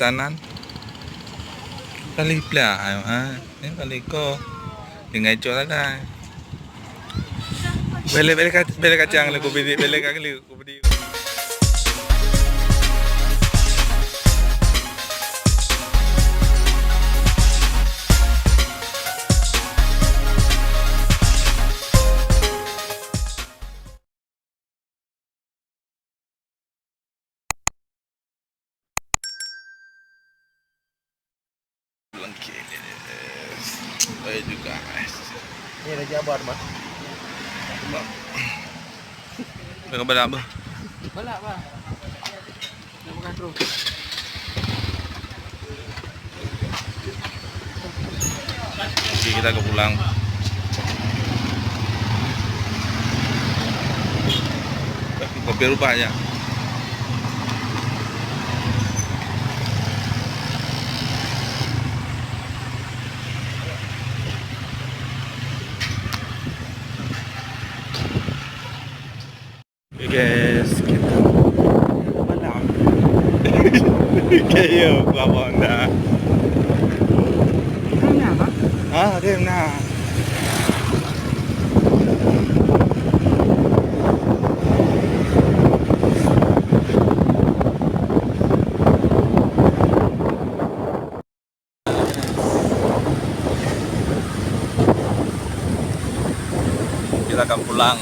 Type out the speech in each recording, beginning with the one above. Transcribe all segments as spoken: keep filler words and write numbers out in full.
Tanan. Kali pla, ha. Ni kali ko. Tinggai cok sagai. Bele, bele kac-, bele kacang le kubidi, bele kali kubidi. Lengkit. Baik juga, guys. Ni lagi abar, Mas. Bang. Nak balap apa? Balap, Bang. Nak pegang terus. Okey, kita akan pulang. Kopi rubah ya. Oke, guys, kita malam. Kayu, babak dah. Mana, Bang? Ah, dia nak. Kita akan pulang.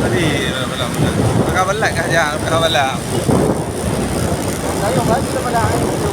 Tadi, pakai balak kah, Jang? Pakai balak. Sayang lagi daripada air tu.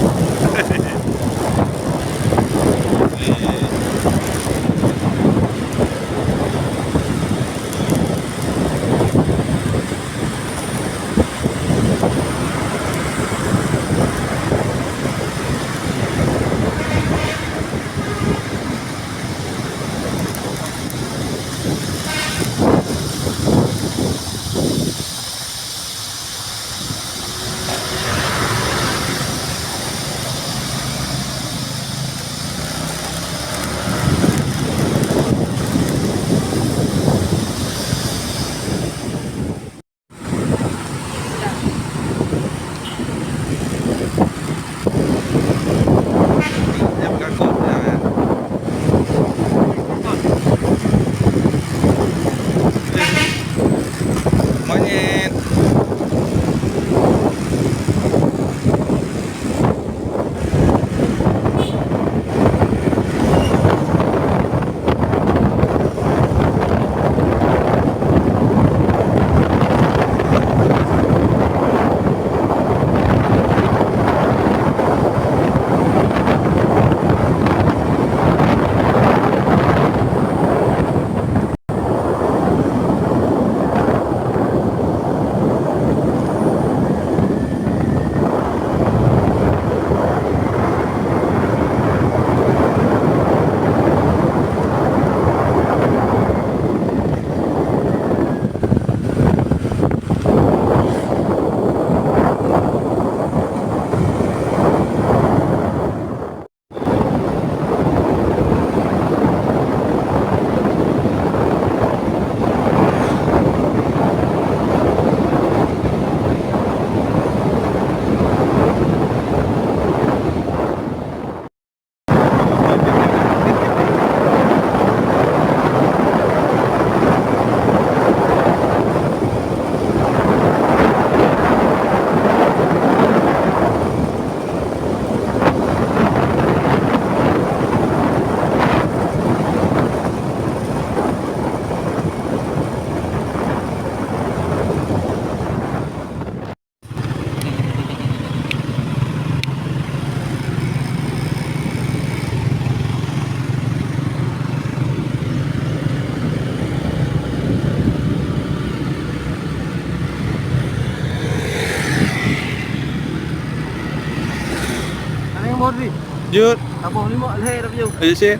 Jeuet. Saboh lima lhèe dah piôh. Ayo, cek.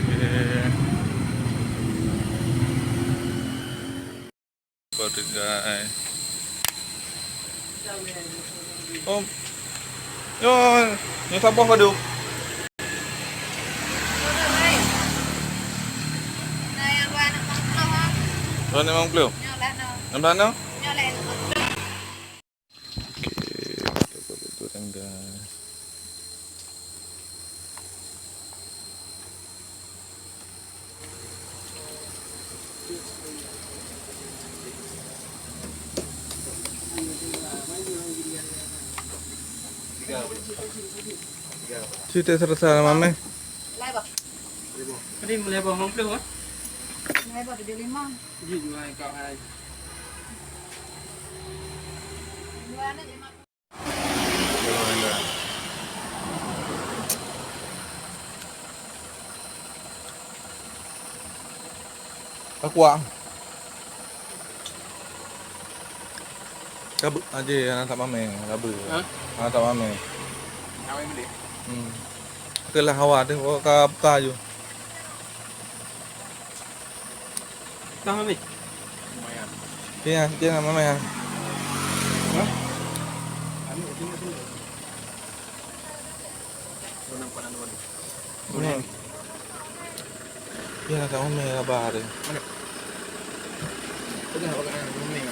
Okey. Apa tu, guys? Oh. Yo, nyoe saboh padum? Dua limong puluh. Nyoe lah, no. Nambah, no? Nyoe lah, no. Okey, betul, betul, guys. Cerita serasa lama meh. Lai bah. Tadi mulai bah lima puluh, ah? Lai bah tujuh lima. Tujuh lima kau hai. Dua anak lima. Takuah. Ka beu-, aje hana that mamè, ka beu. Hah? Hana that mamè. Hana mamè. Hmm. Keulah hawa teuh, ka buka ju. Tang ni. Lumayan. Iya, iya, lumayan. Hah? Anu, sini, sini. Oh, nampak anu ni. Hmm. Iya, tak mamè lah bah tu. Mana? Pegang, pegang, mamè.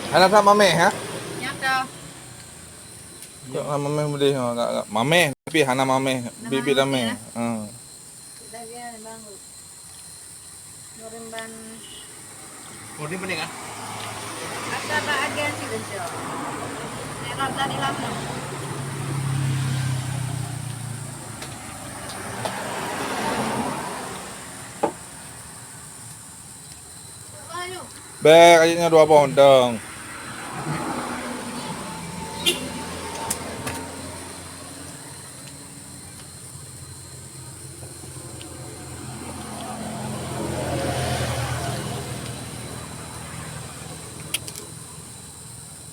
Hana that mamè, ha? Nyak dah. Kok hana mamè boleh, ha, agak, agak. Mamè, tapi hana mamè, hana bibit mamè, mamè, ya? Ha. Dah dia, Bang. Goreng ban. Goreng pening, ah? Ada bak agen sih, Bang. Merah tadi lama. Bèk, ayeuk nyoe dua boh dong.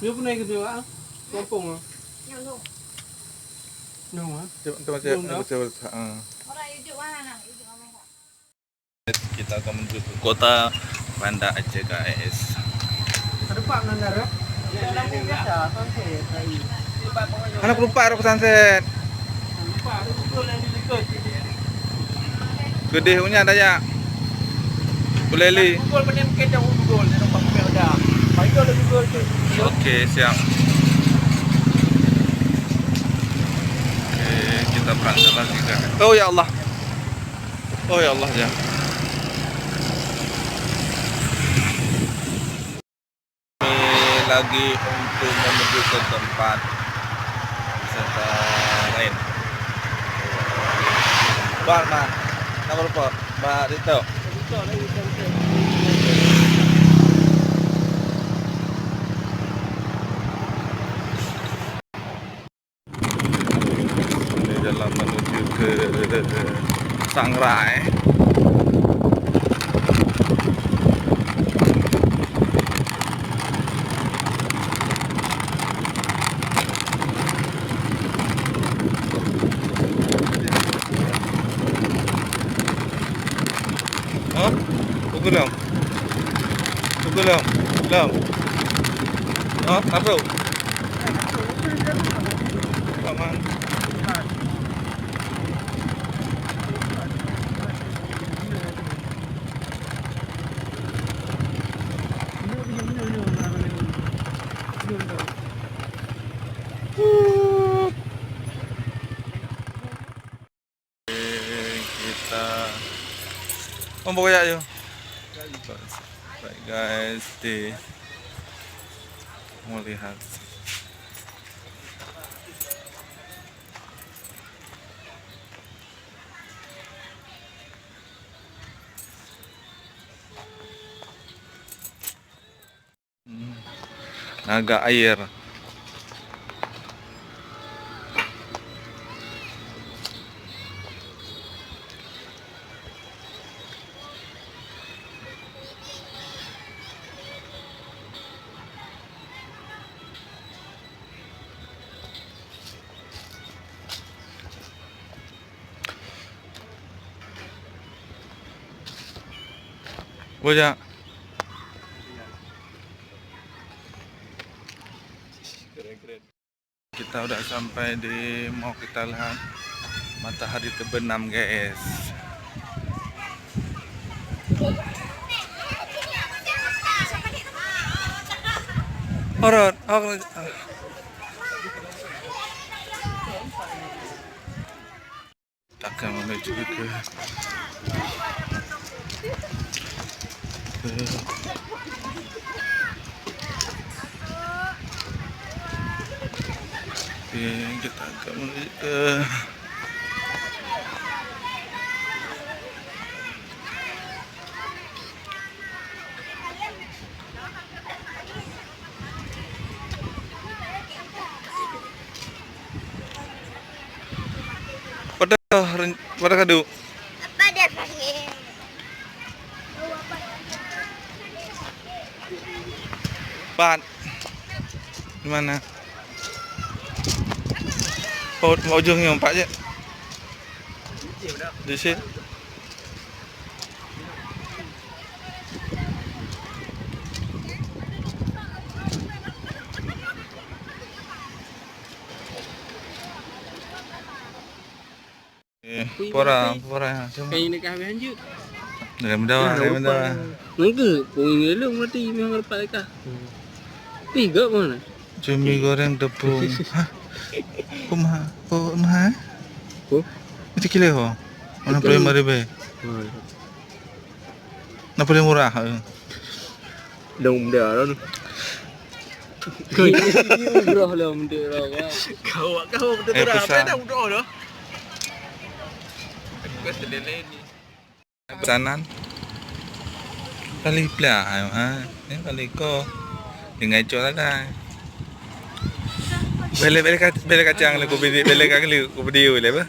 Nyoe pun naik ke tu, ah? Kampung, ah? Nyoe, nyoe. Nyoe, ah? Cuba, cuba, cuba, cuba, cuba, ah. Orang ijuk mana? Ijuk mana? Kita akan menuju ke kota Banda Aceh, guys. Hana peurumpak rot sunset. Keudeh unya daya. Kuleli. Oke, siap. Oke, kita berangkat lagi, guys. Oh, ya Allah. Oh, ya Allah, ya. Kami lagi untuk menuju ke tempat wisata lain. Bak, Mak. Nama lupa? Bak Rito. Ini jalan menuju ke Sangrai. Hah? Pukul enam. Tunggu lom, lom. Oh, masuk. Aman. Kita membawa yuk. Baik guys, di melihat. Hmm. Naga air. Boya. Kita udah sampai di, mau kita lihat matahari terbenam, guys. Alright, alright. Akan menuju ke, ke, oke, kita akan menuju ke Pada ren-, pada kadu. Apa dia panggil? Pat. Di mana? Oh, ujung ni empat je. Di sini. Eh, pora, pora. Cuma kain ni kah habis hanjut. Dalam dah, dalam dah. Nengke, pun ini lu berarti memang lepas kah. Tiga mana? Cumi goreng tepung. Hah? Kok mahal? Kok mahal, eh? Kok? Itu kilo ho. Mana paling murah, be? Mana paling murah, eh? Dong dah lah tu. Kau ni murah lah untuk orang, ya. Kau, kau betul. Eh, dah, pesan. Apa dah udah dah? Request lele ni. Pesanan. Kali pula, ha. Ni kali ko. Dengan cok lah dah. Bela, bela ka-, bela kacang lah, ku beli, bela kacang lah, ku beli, bela apa?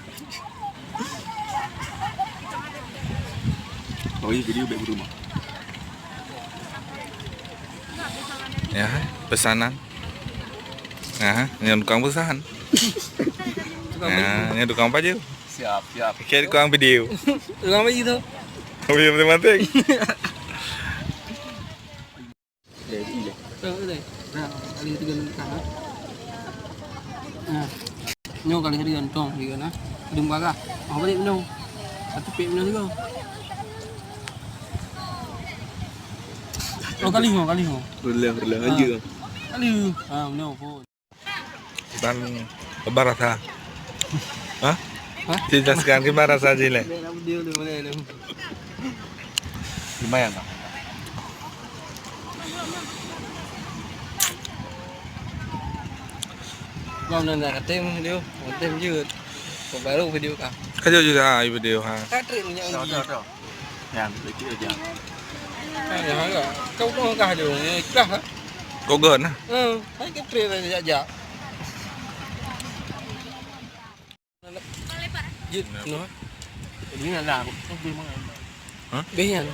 Oh, iya, video baik rumah. Ya, pesanan. Ya, yang tukang pesan. Tukang baju. Ya, yang tukang baju. Siap, siap. Oke, tukang video. Tukang baju tu. Video penting-penting. Dah, dah. Dah, kali tiga ni, ha? Nah. Nyoe kali tiga, tong, tiga nah. Dum bagah. Oh, balik minum. Satu pek minum juga. Oh, kali lima, kali lima. Boleh, boleh. Ah. Lanjut. Kali lima. Ah, minum pun. Bang, lebar rasa. Hah? Hah? Jelaskan, gimana rasa jih, leh? Dia nak video tu, boleh tu. Lumayan, Bang. Bang, dah nak katem video, katem jeuet. Kok baru video kah? Kajut juga, ah, video, ha. Katrik minyak uji. Tahu, tahu, tahu. Nyan, sikit aja. Hai, hai, kau kong kah jong, eh, kah, ha? Gogon, ha? Eh, hai ke train aja jak-jak. Jit, noh. Ini nak dah, aku tu beli mana? Ha? Beh nyan.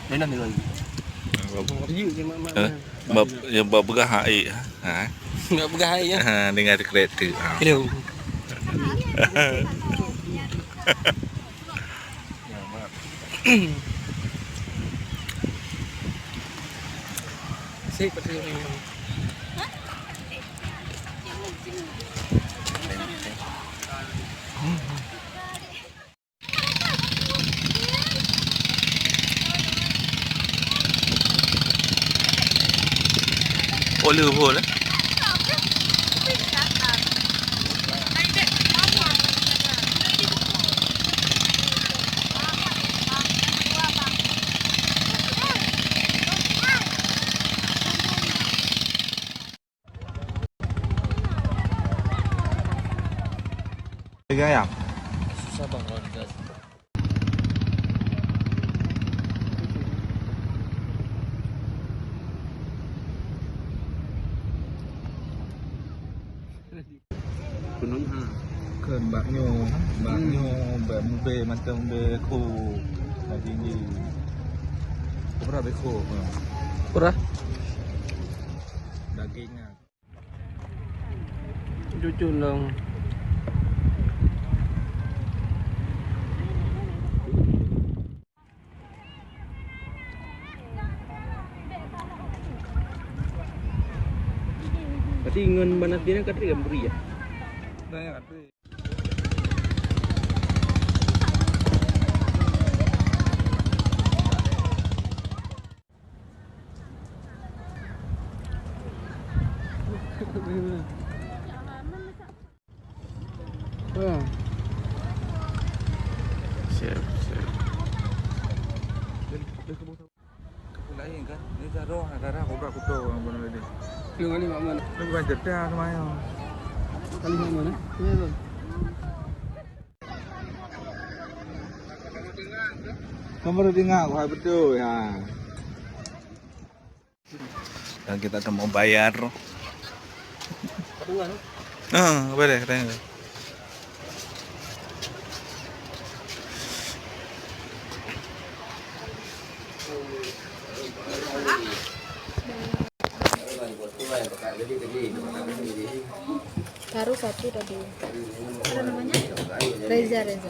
Beh nyan dulu. Apa? Jit je mak-mak. Ha? Bab, yang bab peugah hai, ha? Bab peugah hai, ya? Ha, dengan kereta. Ha. Hello. Sik, pati orang. Oh, le hol, eh? Daging ayam. Susah, Bang, kalau di gas. Penuh, ha. Kheun bak nyoe, bak nyoe, bak mubé, mantong mubé kho. Daging di. Kobra bé kho, ha. Kobra? Daging, ha. Cucun dong. Di ngon Banatina ka trép bri ya. Siap, siap. Lain kan? Ni dah roh, dah, dah, kobra kuto orang pun ada. Lu ni mak mana? Lu bukan cerita sama yang. Kali mak mana? Ni tu. Kamu baru dengar, wah, betul, ya. Dan kita akan mau bayar. Ah, boleh, katanya. Taruh satu tadi. Apa namanya? Reza, Reza.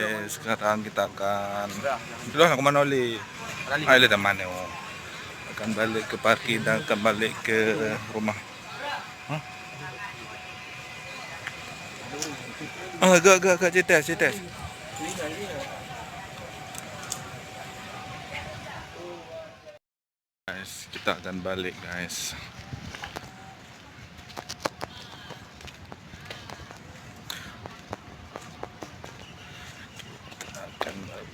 Oke, sekarang kita akan, itulah, nak ke mana, Li? Akan balik ke parking dan akan balik ke rumah. Hah? Ah, agak, agak, agak, cetas, cetas. Guys, kita akan balik, guys. Kita akan balik.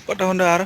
Kok ada Honda?